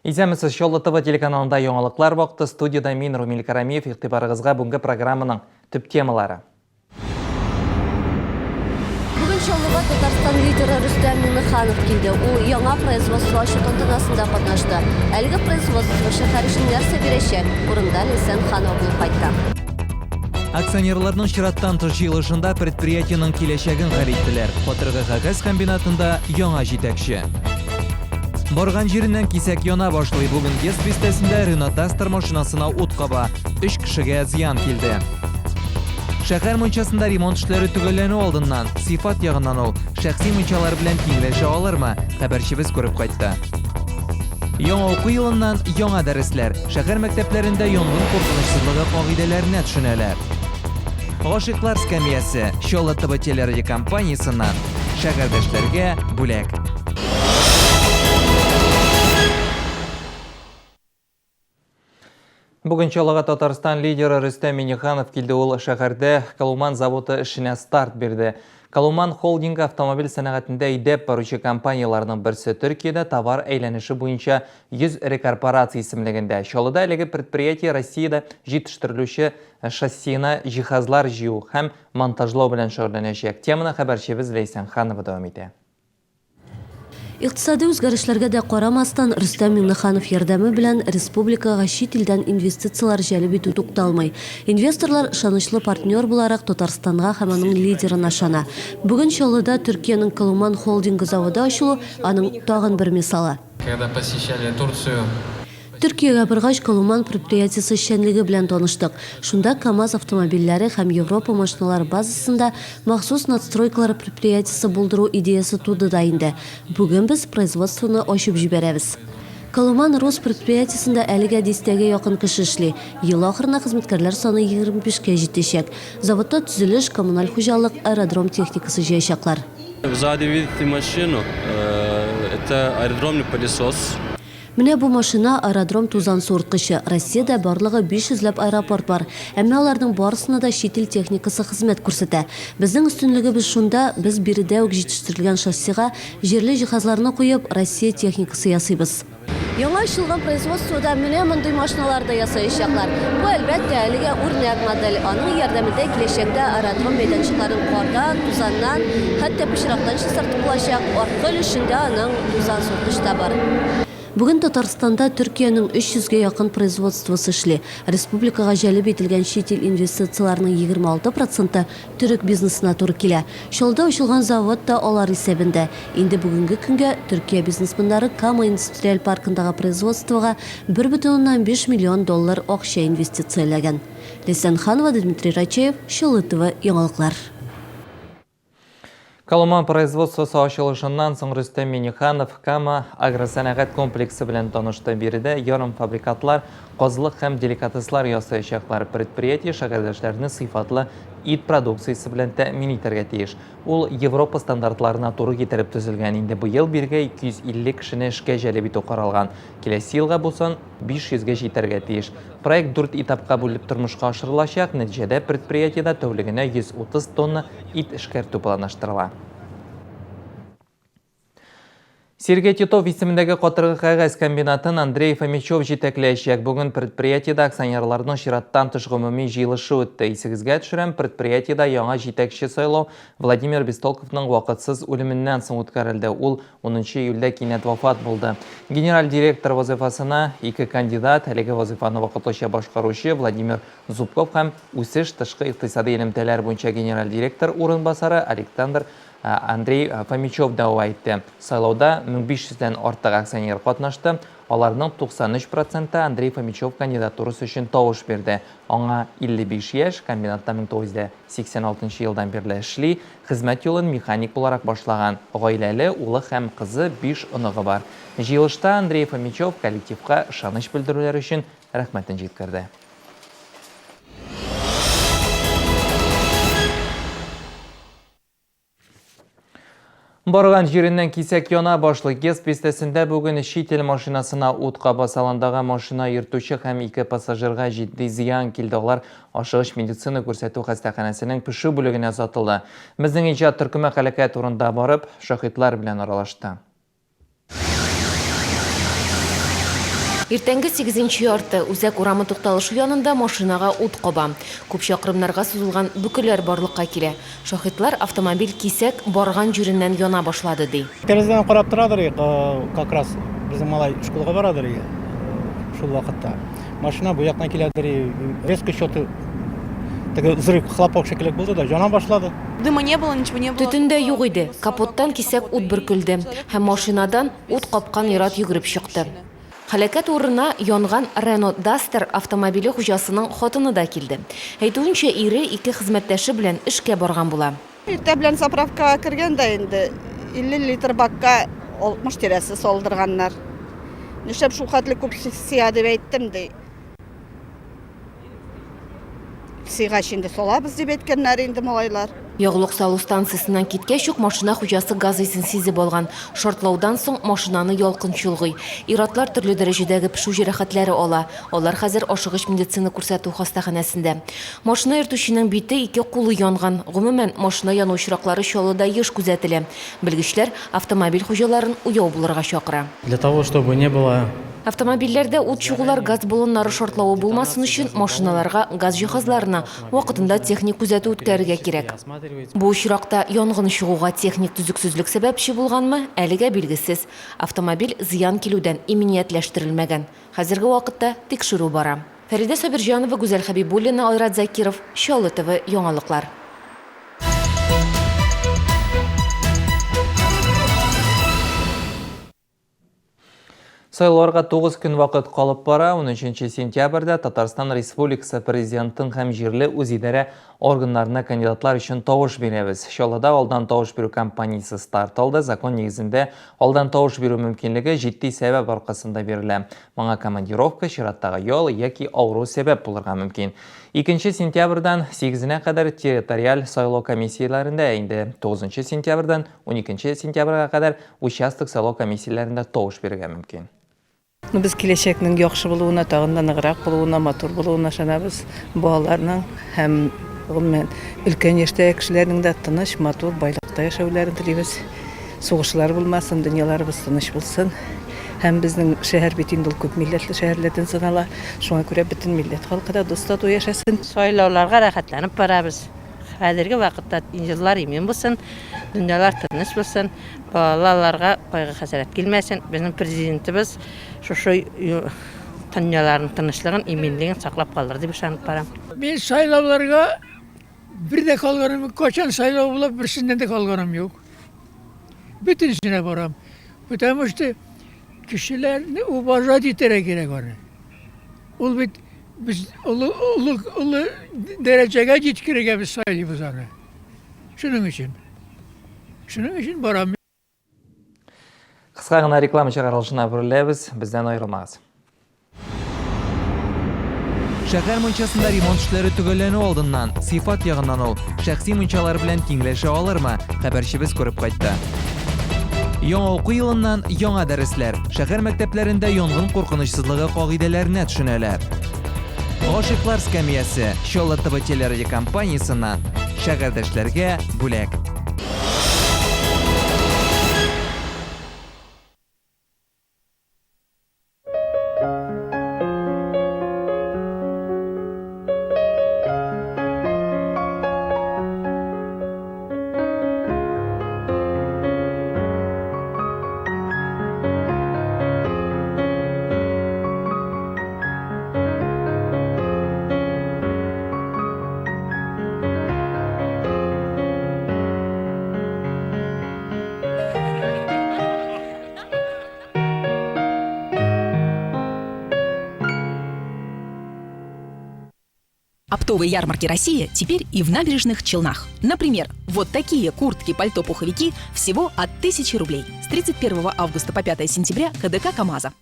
Исәнмесез, Чаллы ТВ телеканалында яңалыклар вакыты. Студиядә мин, Румил Карамиев, игътибарыгызга бүгенге программаның төп темалары. Бүген Чаллыга Татарстан лидеры Рөстәм Миңнеханов килде. Ул яңа производство ачу тантанасында катнашты. Әлеге производство шәһәр өчен нәрсә бирәчәк? Урында Ләйсән Ханова булып кайтты. Акционерларның чираттан тыш җыелышында предприятиенең киләчәген хәл иттеләр. Катыргы кәгазь комбинатында яңа җитәкче. Барган җиреннән кисәк яна башлый. Бүген Гест бистәсендә Рено Дастер машинасына ут каба. Өч кешегә зыян килде. Шәһәр мунчасында ремонт эшләре төгәлләнү алдыннан, сыйфат ягыннан ул шәхси мунчалар белән тиңләшә алырмы? Хәбәрчебез күреп кайтты. Яңа уку елыннан яңа дәресләр. Шәһәр мәктәпләрендә янгын куркынычсызлыгы кагыйдәләренә төшенәләр. Гашыйклар скамьясе Чаллы ТВ телерадиокомпаниясеннән шәһәрдәшләргә бүләк. Бүген Чаллыга Татарстан лидеры Рөстәм Миңнеханов килде. Ул шәһәрдә Колуман заводы эшенә старт бирде. Колуман холдингы автомобиль сәнәгатендә әйдәп баручы компанияләрнең берсе. Төркиядә товар әйләнеше буенча 100 эре корпорация исемлегендә. Чаллыда әлеге предприятие Россиядә җитештерелүче шассиена җиһазлар җыю һәм монтажлау белән шөгыльләнәчәк. Теманы хәбәрчебез Ләйсән Ханова дәвам итә. Икътисади үзгәрешләргә дә карамастан, Рөстәм Миңнеханов ярдәме белән республикага чит илдән инвестицияләр җәлеп итү тукталмый. Инвесторлар ышанычлы партнер буларак Татарстанга һәм аның лидерына ышана. Бүген Чаллыда Төркиянең Колуман холдингы заводы ачылу, аның тагын бер мисалы. Когда посещали Турцию. Төркиягә баргач, Колуман предприятиесе эшчәнлеге белән таныштык. Шунда КАМАЗ автомобильләре һәм Европа машиналары базасында махсус надстройкалар предприятиесе булдыру идеясе туды да инде. Бүген без производствоны ачып җибәрәбез. Колуман рус предприятиесендә әлегә дистәгә якын кеше эшли. Ел ахырына хезмәткәрләр саны 25 кә җитәчәк. Заводта төзелеш, коммуналь хуҗалык, аэродром техникасы җыячаклар. Сзади видите машину, это аэродромный пылесос. Менә бу машина, аэродром тузан суырткычы. Россиядә барлыгы 500 ләп аэропорт бар. Әмма аларның барысына да чит ил техникасы хезмәт күрсәтә. Безнең өстенлегебез шунда, без биредә үк җитештерелгән шассига җирле җиһазларны куеп, Россия техникасы ясыйбыз. Яңа ачылган производствода менә мондый машиналар да ясаячаклар. Бу, әлбәттә, әлегә үрнәк модель. Аның ярдәмендә киләчәктә аэродром мәйданчыкларын кардан, тузаннан, хәтта пычрактан чистартып булачак. Арткы өлешендә аның тузан суырткыч та бар. Бүген Татарстанда Төркиянең 300 гә якын производствосы эшли. Республикага җәлеп ителгән чит ил инвестицияләренең 26 проценты төрек бизнесына туры килә. Чаллыда ачылган завод та алар исәбендә. Инде бүгенге көнгә Төркия бизнесменнары Кама индустриаль паркындагы производствога 1,5 миллион доллар акча инвестицияләгән. Ләйсән Ханова, Дмитрий Рачеев, Чаллы ТВ, яңалыклар. Колыма производствосы ачылышыннан соң Рөстәм Миңнеханов Кама агросәнәгать комплексы белән танышты. Биредә ярымфабрикатлар, казылык һәм деликатеслар ясаячаклар. Предприятие шәһәрдәшләрне сыйфатлы ит продукциясе белән тәэмин итәргә тиеш. Ул Европа стандартларына туры китереп төзелгән. Инде быел бирегә 250 кешене эшкә җәлеп итү каралган. Киләсе елга бу сан 500 гә җитәргә тиеш. Проект дүрт этапка бүлеп тормышка ашырылачак, нәтиҗәдә предприятиедә тәүлегенә 130 тонна ит эшкәртү планлаштырыла. Сергей Титов исемендәге катыргы кәгазь комбинатын Андрей Фомичев җитәкләячәк. Бүген предприятиедә акционерларның чираттан тыш гомуми җыелышы үтте. Исегезгә төшерәм, предприятиедә яңа җитәкче сайлау Владимир Бестолковның вакытсыз үлеменнән соң үткәрелде. Ул Унынчы июльдә кинәт вафат булды. Генераль директор вазыйфасына ике кандидат, әлеге вазыйфаны вакытлыча башкаручы Владимир Зубков һәм Үсеш тышкы икътисади элемтәләр буенча генераль директор урынбасары Александр Андрей Фомичев дәгъва итте. Сайлауда 1500 дән артык акционер катнашты, аларның 93 проценты Андрей Фомичев кандидатурасы өчен тавыш бирде. Аңа 55 яшь, комбинатта 1986 елдан бирле эшли, Хезмәт юлын механик буларак башлаган. Гаиләле, улы һәм кызы, биш оныгы бар. Җыелышта Андрей Фомичев коллективка ышаныч белдерүләре өчен рәхмәтен җиткерде. Барган җиреннән кисәк яна башлый. Гес бистәсендә бүген чит ил машинасына ут каба. Салондагы машина йөртүче һәм ике пассажирга җитди зыян килде. Алар Ашыгыч медицина күрсәтү хастаханәсенең пешү бүлегенә озатылды. Безнең иҗат төркеме һәлакәт урында барып, шаһитлар белән аралашты. Иртәнге сигезенче ярты, Үзәк урамы тукталышы янында машинага ут каба. Күп чакрымнарга сузылган бөкеләр барлыкка килә. Шаһитлар автомобиль кисәк барган җиреннән яна башлады, ди. Тәрәзәдән карап торадыр идек, как раз безнең малай школага барадыр иде шул вакытта. Машина бу яктан киләдер, резко что-то теге взрыв, хлопок шикелле булды да, яна башлады. Дыма не было, ничего не было. Төтен дә юк иде. Капоттан кисәк ут бөркелде һәм машинадан ут капкан ир-ат йөгереп чыкты. Һәлакәт урынына янган Рено Дастер автомобиле хуҗасының хатыны да килде. Әйтүенчә, ире ике хезмәттәше белән эшкә барган була. Иртә белән заправкага кергән дә инде 50 литр бакка 60 тирәсе салдырганнар. Нишләп шул хәтле күп сыя дип әйттем, ди. Сыйгач инде салабыз дип әйткәннәр инде малайлар. Ягулык салу станциясеннән киткәч үк машина хуҗасы газ исен сизеп алган. Шартлаудан соң машинаны ялкын чолгый. Ир-атлар төрле дәрәҗәдәге пешү җәрәхәтләре ала. Алар хәзер ашыгыч медицина күрсәтү хастаханәсендә. Машина йөртүченең бите, ике кулы янган. Гомумән, машина яну очраклары Чаллыда еш күзәтелә. Белгечләр автомобиль хуҗаларын уяу булырга чакыра. Для того, чтобы не было Автомобильләрдә ут чыгулар, газ баллоннары шартлавы булмасын өчен, машиналарга, газ җиһазларына вакытында техник күзәтү үткәрергә кирәк. Бу очракта янгын чыгуга техник төзексезлек сәбәпче булганмы, әлегә билгесез. Автомобиль зыян килүдән иминиятләштерелмәгән. Хәзерге вакытта тикшерү бара. Фәридә Сабирҗанова, Гүзәл Хәбибуллина, Айрат Закиров, Чаллы ТВ, яңалыклар. Сайлауларга 9 көн вакыт калып бара. 13 сентябрьдә Татарстан Республикасы Президентын һәм җирле үзидарә органнарына кандидатлар өчен тавыш бирәбез. Чаллыда алдан тавыш бирү кампаниясе старт алды. Закон нигезендә алдан тавыш бирү мөмкинлеге җитди сәбәп аркасында бирелә. Моңа командировка, чираттагы ял яки авыру сәбәп булырга мөмкин. 2 сентябрьдән 8-нә кадәр территориаль сайлау комиссияләрендә, инде 9 сентябрьдән 12 сентябрьгә кадәр участок сайлау комиссияләрендә тавыш бирергә мөмкин. Ну, без киләчәкнең яхшы булуына, тагын да ныграк булуына, матур булуына ышанабыз. Балаларның һәм гомумән өлкән яшьтәге кешеләрнең дә тыныч, матур, байлыкта яшәүләрен телибез. Сугышлар булмасын, дөньяларыбыз тыныч булсын. Һәм безнең шәһәр бит инде ул күп милләтле шәһәрләрдән санала. Шуңа күрә бөтен милләт халкы да дус-тату яшәсен. Сайлауларга рәхәтләнеп барабыз. Хәзерге вакытта еллар имин булсын, дөньялар тыныч булсын, балаларга кайгы-хәсрәт килмәсен. Безнең президентыбыз шушы дөньяларның тынычлыгын, иминлеген саклап калыр дип ышанып барам. Мин сайлауларга бер дә калганым юк. Кайчан сайлау була, берсеннән дә калганым юк. Бөтенесенә барам. Потому что кешеләрне уважать итәргә кирәк аны. Ул бит без олы, олы, олы дәрәҗәгә җиткерергә без сайлыйбыз аны. Шуның өчен. Шуның өчен барам. Кыска гына реклама чыгарылышына бүләбез, бездән аерылмагыз. Шәһәр мунчасында ремонт эшләре төгәлләнү алдыннан, сыйфат ягыннан ул шәхси мунчалар белән тиңләшә алырмы? Хәбәрчебез күреп кайтты. Яңа уку елыннан яңа дәресләр. Шәһәр мәктәпләрендә янгын куркынычсызлыгы кагыйдәләренә төшенәләр. Гашыйклар скамьясе Чаллы ТВ телерадиокомпаниясеннән шәһәрдәшләргә бүләк. Оптовые ярмарки России теперь и в набережных Челнах. Например, вот такие куртки, пальто, пуховики всего от 1000 рублей. С 31 августа по 5 сентября КДК КАМАЗа.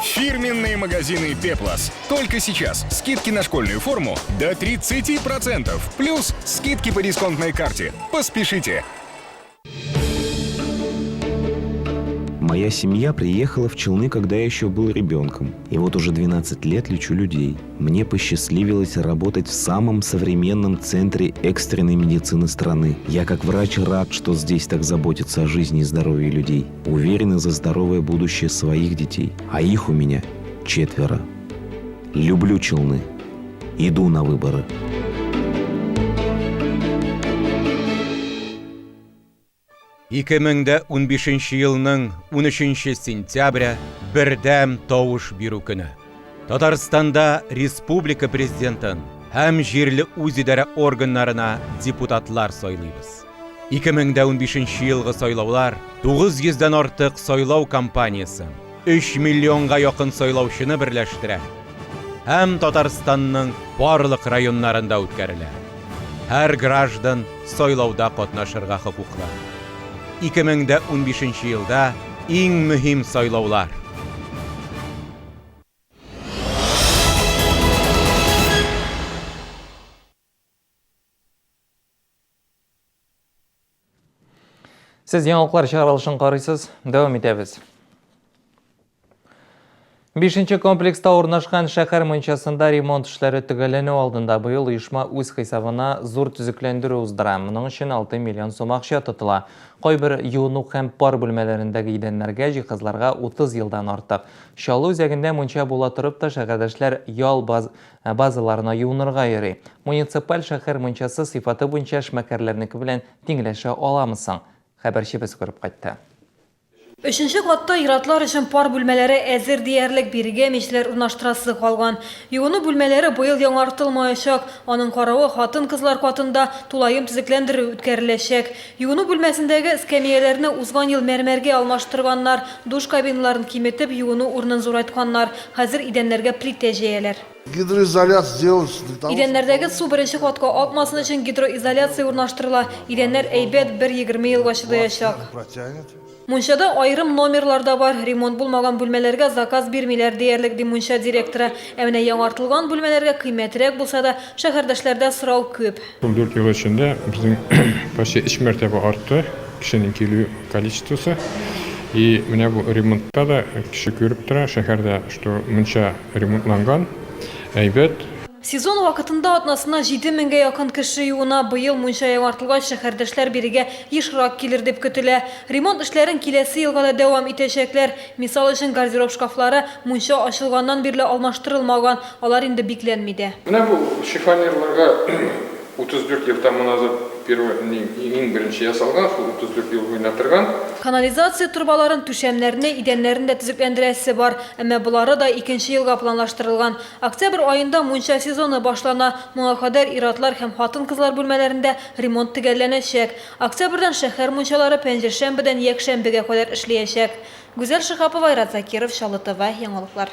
Фирменные магазины «Пеплос». Только сейчас скидки на школьную форму до 30%. Плюс скидки по дисконтной карте. Поспешите! Моя семья приехала в Челны, когда я еще был ребенком. И вот уже 12 лет лечу людей. Мне посчастливилось работать в самом современном центре экстренной медицины страны. Я как врач рад, что здесь так заботятся о жизни и здоровье людей. Уверены за здоровое будущее своих детей. А их у меня четверо. Люблю Челны. Иду на выборы. 2015 елның 13 сентябре бердәм тавыш бирү көне. Татарстанда республика президентын һәм җирле үзидарә органнарына депутатлар сайлыйбыз. 2015 елгы сайлаулар 900 дән артык сайлау кампаниясен, 3 миллионга якын сайлаучыны берләштерә һәм Татарстанның барлык районнарында үткәрелә. Һәр граждан сайлауда катнашырга хокуклы. 2015 елда иң мөһим сайлаулар. Сез яңалыклар чыгарылышын карыйсыз. Дәвам итәбез. Бишенче комплекста урнашкан шәһәр мунчасында ремонт эшләре төгәлләнү алдында. Быел оешма үз хисабына зур төзекләндерү уздыра. Моның өчен 6 миллион сум акча тотыла. Кайбер юыну һәм пар бүлмәләрендәге идәннәргә, җиһазларга 30 елдан артык. Чаллы үзәгендә мунча була торып та шәһәрдәшләр ял баз базаларына юынырга йөри. Муниципаль шәһәр мунчасы сыйфаты буенча эшмәкәрләрнеке белән тиңләшә аламы соң? Хәбәрчебез күреп кайтты. Өченче катта ир-атлар өчен пар бүлмәләре әзер диярлек, бирегә мичләр урнаштырасы калган. Юыну бүлмәләре быел яңартылмаячак. Аның каравы, хатын-кызлар катында тулаем төзекләндерү үткәреләчәк. Юыну бүлмәсендәге эскәмияләрне узган ел мәрмәргә алмаштырганнар, душ кабиналарын киметеп, юыну урынын зурайтканнар. Хәзер идәннәргә плитә җәяләр. Гидроизоляция делается для того, Идәннәрдәге су беренче катка акмасын өчен гидроизоляция урнаштырыла. Идәннәр әйбәт, бер 20 елга чыдаячак. Протянет. Мунчада аерым номерлар да бар. Ремонт булмаган бүлмәләргә заказ бирмиләр диярлек, ди мунча директоры. Ә менә яңартылган бүлмәләргә кыйммәтрәк булса да, шәһәрдәшләрдә сорау күп. Шул дүрт ел эчендә безнең почти өч мәртәбә артты кешенең килү количествосы. И менә бу ремонтта да кеше күреп тора, шәһәрдә, что мунча ремонтланган, әйбәт. Сезон вакытында атнасына 7 меңгә якын кеше юына. Быел мунча яңартылгач, шәһәрдәшләр бирегә ешрак килер дип көтелә. Ремонт эшләрен киләсе елга да дәвам итәчәкләр. Мисал өчен, гардероб шкафлары мунча ачылганнан бирле алмаштырылмаган, алар инде бикләнми дә. Менә бу шифоньерларга 34 ел тому назад первый, иң беренче ясалган, шул 34 ел буена торган. Канализация торбаларын, түшәмнәрне, идәннәрен дә төзекләндерәсе бар. Әмма болары да икенче елга планлаштырылган. Октябрь аенда мунча сезоны башлана. Моңа кадәр ир-атлар һәм хатын-кызлар бүлмәләрендә ремонт төгәлләнәчәк. Октябрьдән шәһәр мунчалары пәнҗешәмбедән якшәмбегә кадәр эшләячәк. Гүзәл Шиһапова, Айрат Закиров, Чаллы ТВ, яңалыклар.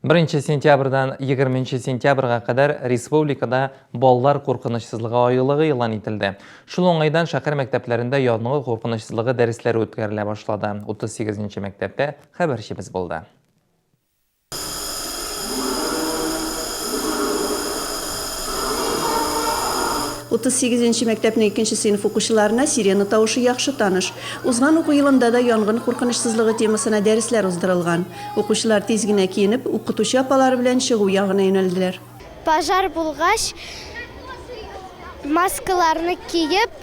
Беренче сентябрьдән егерменче сентябрьгә кадәр республикада балалар куркынычсызлыгы айлыгы игълан ителде. Шул уңайдан шәһәр мәктәпләрендә янгын куркынычсызлыгы дәресләре үткәрелә башлады. 38 нче мәктәптә хәбәрчебез булды. 38 нче мәктәпнең икенче сыйныф укучыларына сирена тавышы яхшы таныш. Узган уку елында да янгын куркынычсызлыгы темасына дәресләр уздырылган. Укучылар тиз генә киенеп, укытучы апалары белән чыгу ягына юнәлделәр. Пожар булгач, маскаларны киеп,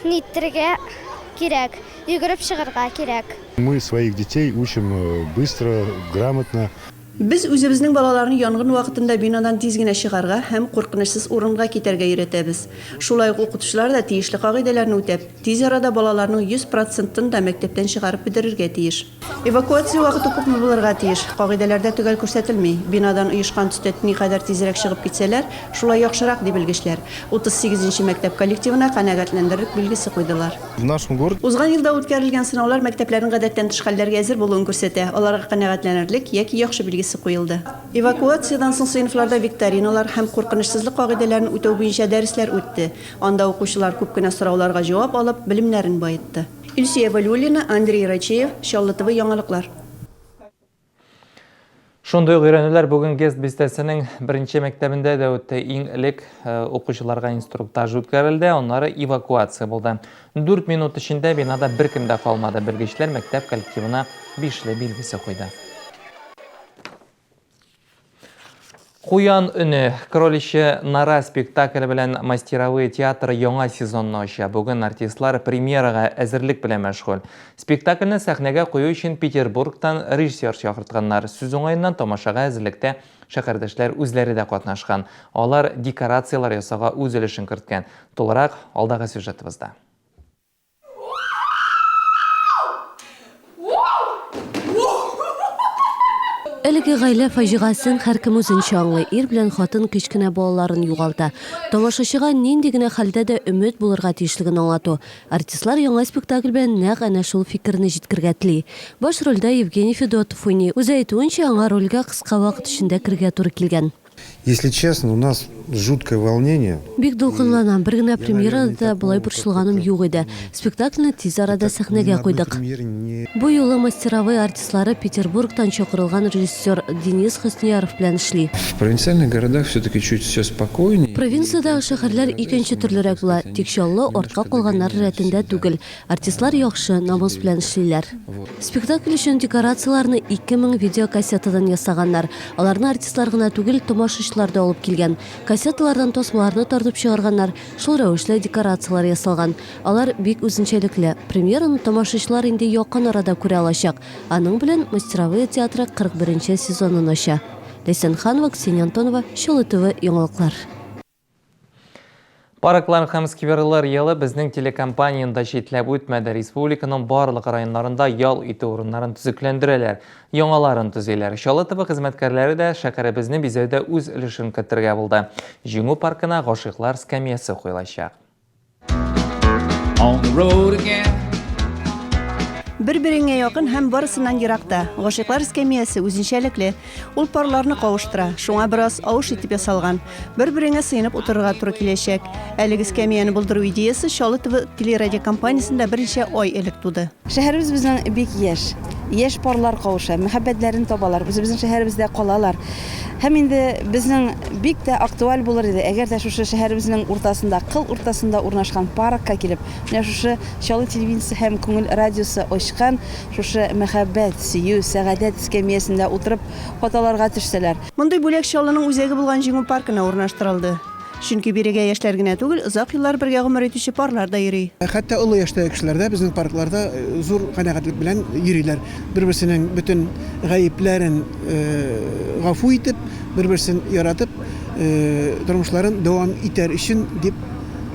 нитергә кирәк, йөгереп чыгарга кирәк. Мы своих детей учим э, быстро, грамотно. Без үзебезнең балаларны янгын вакытында бинадан тиз генә чыгарга һәм куркынычсыз урынга китәргә өйрәтәбез. Шулай ук укытучылар да тиешле кагыйдәләрне үтәп, тиз арада балаларның 100 процентын да мәктәптән чыгарып бетерергә тиеш. Эвакуация вакыты күпме булырга тиеш? Кагыйдәләрдә төгәл күрсәтелми. Бинадан оешкан төстә никадәр тизрәк чыгып китсәләр, шулай яхшырак, ди белгечләр. 38 нче мәктәп коллективына канәгатьләндерерлек билгесе куйдылар. В нашем городе. Узган елда үткәрелгән сынаулар мәктәпләрнең гадәттән тыш хәлләргә әзер булуын күрсәтә, аларга канәгатьләнерлек яки яхшы билгесе куелды. Эвакуациядән соң сыйныфларда викториналар һәм куркынычсызлык кагыйдәләрен үтәү буенча дәресләр үтте. Анда укучылар күп кенә сорауларга җавап алып, белемнәрен баетты. Илсөя Вәлиуллина, Андрей Рачеев, Чаллы ТВ яңалыклар. Шундый ук өйрәнүләр бүген Гест бистәсенең беренче мәктәбендә дә үтте. Иң элек э, укучыларга инструктаж үткәрелде, аннары эвакуация булды. 4 минут эчендә бинада беркем дә калмады. Белгечләр мәктәп коллективына бишле билгесе куйды. Куян өне, Кроличья нора спектакле белән Мастеровые театры яңа сезонны ача. Бүген артистлар премьерага әзерлек белән мәшгуль. Спектакльне сәхнәгә кую өчен Петербургтан режиссер чакыртканнар. Сүз уңаеннан, тамашага әзерлектә шәһәрдәшләр үзләре дә катнашкан. Алар декорацияләр ясауга үз өлешен керткән. Тулырак, алдагы сюжетыбызда. Әлеге гаилә фаҗигасен һәркем үзенчә аңлый. Ир белән хатын кечкенә балаларын югалта. Тамашачыга нинди генә хәлдә дә өмет булырга тиешлеген аңлату. Артистлар яңа спектакль белән нәкъ әнә шул фикерне җиткергә тели. Баш рольдә Евгений Федотов уйный. Үзе әйтүенчә, аңа рольгә кыска вакыт эчендә керергә туры килгән. Если честно, у нас жуткое волнение. Бик дулкынланам, бер генә премьерада да болай борчылганым юк иде. Спектакльне тиз арада сәхнәгә куйдык. Бу юлы Мастеровые артистлары Петербургтан чакырылган режиссер Денис Хөснияров белән эшли. В провинциальных городах все-таки чуть все спокойнее. Провинциядәге шәһәрләр икенче төрлерәк була, тик Чаллы артка калганнар рәтендә түгел. Артистлар яхшы, намус белән эшлиләр. Спектакль өчен декорацияләрне 2000 видеокассетадан ясаганнар. Аларны артистлар гына түгел, тамашачылар да алып килгән. Кассеталардан тасмаларны тартып чыгарганнар, шул рәвешле декорацияләр ясалган. Алар бик үзенчәлекле. Премьераны тамашачылар инде якын арада күрә алачак. Аның белән Мастеровые театры 41 нче сезонын ача. Ләйсән Ханова, Ксения Антонова, Чаллы ТВ, яңалыклар. Парклар һәм скверлар елы безнең телекомпанияне дә читләп үтмәде. Республиканың барлык районнарында ял итү урыннарын төзекләндерәләр, яңаларын төзиләр. Чаллы ТВ хезмәткәрләре дә шәһәребезне бизәүдә үз өлешен кертергә булды. Җиңү паркына гашыйклар скамьясы куелачак. On the road again. Бер-береңә якын һәм барысыннан еракта. Гашыйклар эскәмиясе үзенчәлекле. Ул парларны кавыштыра, шуңа бераз авыш итеп ясалган. Бер-береңә сыенып утырырга туры киләчәк. Әлеге эскәмияне булдыру идеясе Чаллы ТВ телерадиокомпаниясендә берничә ай элек туды. Шәһәребез безнең бик яшь. Яшь парлар кавыша, мәхәббәтләрен табалар, үзебезнең шәһәребездә калалар. Һәм инде безнең бик тә актуаль булыр иде, әгәр дә шушы шәһәребезнең уртасында, кыл уртасында урнашкан паркка килеп, менә шушы Чаллы телевидениесе һәм Күңел радиосы ачкан шушы мәхәббәт, сөю, сәгадәт эскәмиясендә утырып фотоларга төшсәләр. Мондый бүләк Чаллының үзәге булган Җиңү паркына урнаштырылды. Чөнки бирегә яшьләр генә түгел, озак еллар бергә гомер итүче парлар да йөри. Хәтта олы яшьтәге кешеләр дә безнең паркларда зур канәгатьлек белән йөриләр. Бер-берсенең бөтен гаепләрен гафу итеп, бер-берсен яратып, тормышларын дәвам итәр өчен дип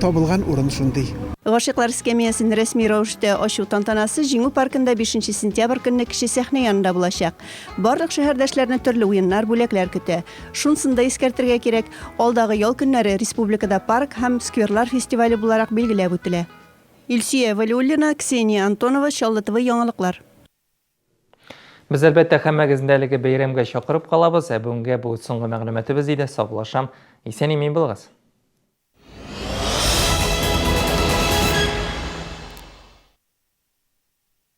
табылган урын шундый. Гашыйклар эскәмиясен рәсми рәвештә ачу тантанасы Җиңү паркында бишенче сентябрь көнне кече сәхнә янында булачак. Барлык шәһәрдәшләрне төрле уеннар, бүләкләр көтә. Шунысын да искәртергә кирәк, алдагы ял көннәре республикада парк һәм скверлар фестивале буларак билгеләп үтелә. Илсөя Вәлиуллина, Ксения Антонова, Чаллы ТВ яңалыклар. Без, әлбәттә, һәммәгезне дә әлеге бәйрәмгә чакырып калабыз. Ә бүгенгә бу соңгы мәгълүматыбыз иде. Саубуллашам. Исән-имин булыгыз.